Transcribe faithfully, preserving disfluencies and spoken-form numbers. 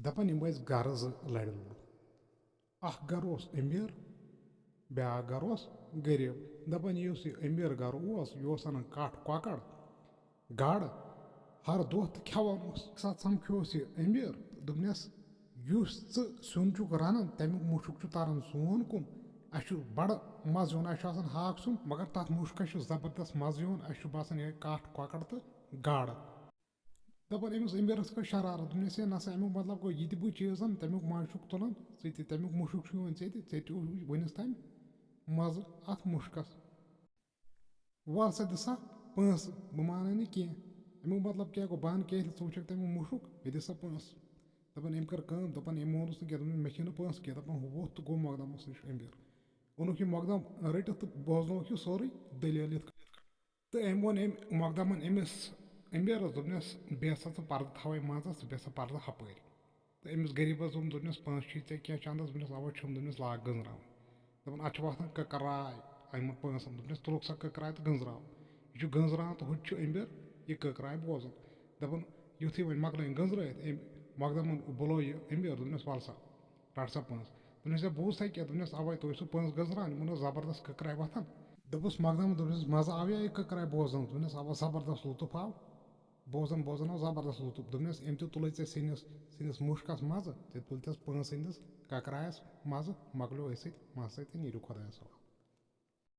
دَپان یِم ٲسۍ گَرٕ زٕ لَرِ لوٗکھ۔ اَکھ گَرٕ اوس أمیٖر، بیٛاکھ گَرٕ اوس غریٖب۔ دَپان یُس یہِ أمیٖر گَرٕ اوس، یہِ اوس اَنان کَٹھ کۄکَر، گاڈٕ ہر دۄہ تہٕ کھٮ۪وان اوس۔ اَکہِ ساتہٕ سَمکھیوس یہِ أمیٖر، دوٚپنَس، "یُس ژٕ سیُن چھُکھ رَنان، تَمیُک مُشُک چھُ تَران سون کُن۔ اَسہِ چھُ بَڑٕ مَزٕ یِوان، اَسہِ چھُ آسان ہاکھ سیُن، مگر تَتھ مُشکَس چھُ زبردست مَزٕ یِوان، اَسہِ چھُ باسان یِہوٚے کَٹھ کۄکَر تہٕ گاڈٕ۔" دَپان أمِس أمیٖرَس کٔر شرارت، دوٚپنَس، "ہے نہ سا، اَمیُک مطلب گوٚو یہِ تہِ بہٕ چیٖز اَنہٕ، تَمیُک مَزٕ چھُکھ تُلان ژٕ تہِ، تَمیُک مُشُک چھُ یِوان ژےٚ تہِ، ژےٚ تہِ ؤنِس تَمہِ مَزٕ اَتھ مُشکَس۔ وَل سا دِ سا پونٛسہٕ، بہٕ مانَے نہٕ کینٛہہ۔ اَمیُک مطلب کیٛاہ گوٚو؟ بہٕ اَنہٕ کینٛہہ ییٚلہِ ژٕ وٕچھَکھ تَمیُک مُشُک، مےٚ دِ سا پونٛسہٕ۔" دَپان أمۍ کٔر کٲم، دَپان أمۍ مون نہٕ کینٛہہ، دوٚپُن، "مےٚ چھِنہٕ پونٛسہٕ کینٛہہ۔" دَپان ہُہ ووٚتھ تہٕ گوٚو مۄقدَمَس نِش أمیٖر۔ اوٚنُکھ یہِ مۄقدَم رٔٹِتھ تہٕ بوزنووُکھ یہِ سورُے دٔلیٖل یِتھ کٔنۍ۔ تہٕ أمۍ ووٚن أمۍ مۄقدَمَن أمِس أمیٖرَس، دوٚپنَس، "بیٚہہ سا ژٕ پَردٕ تھاوَے منٛزَس تہٕ بیٚہہ سا پَردٕ ہَپٲرۍ۔" تہٕ أمِس غریٖبَس دوٚپُن، دوٚپنَس، "پونٛسہٕ چھُے ژےٚ کینٛہہ چَندَس؟" دوٚپنَس، "اَوا چھُم۔" دوٚپنَس، "لاگ گٔنٛزراوُن۔" دَپان، اَتھ چھُ وۄتھان کٔکراے یِمَن پونٛسَن۔ دوٚپنَس، "تُلُکھ سا کٔکراے تہٕ گٔنٛزراو۔" یہِ چھُ گٔنٛزراوان تہٕ ہُتہِ چھُ أمیٖر یہِ کٔکراے بوزان۔ دَپان، یُتھُے وۄنۍ مۄکلٲوِن گٔنٛزرٲوِتھ، أمۍ مۄقدَمَن بُلو یہِ أمیٖر، دوٚپنَس، "وَل سا، رَٹ سا پونٛسہٕ۔" دوٚپنَس، "ہے، بوٗزتھا کیٛاہ؟" دوٚپنَس، "اَوَے، تُہۍ ٲسِو پونٛسہٕ گٔنٛزراوان، یِمَن ٲس زبردست کٔکراے وۄتھان۔" دوٚپُس مۄقدَمَن، دوٚپنَس، "مَزٕ آو یا یہِ کٔکراے بوزنَس؟" دوٚپنَس، "اَوا، زبردست لطف آو۔" بوزان بوزان آو زبردست لطف۔ دوٚپنَس، "أمۍ تہِ تُلے ژےٚ سِنِس، سِنِس مُشکَس مَزٕ، ژےٚ تُلتھَس پانٛژھ سٕنٛدِس کَکرایَس مَزٕ، مۄکلیو أتھۍ سۭتۍ مَزٕ سۭتۍ تہٕ نیٖرِو خۄدایَس حوالہٕ۔"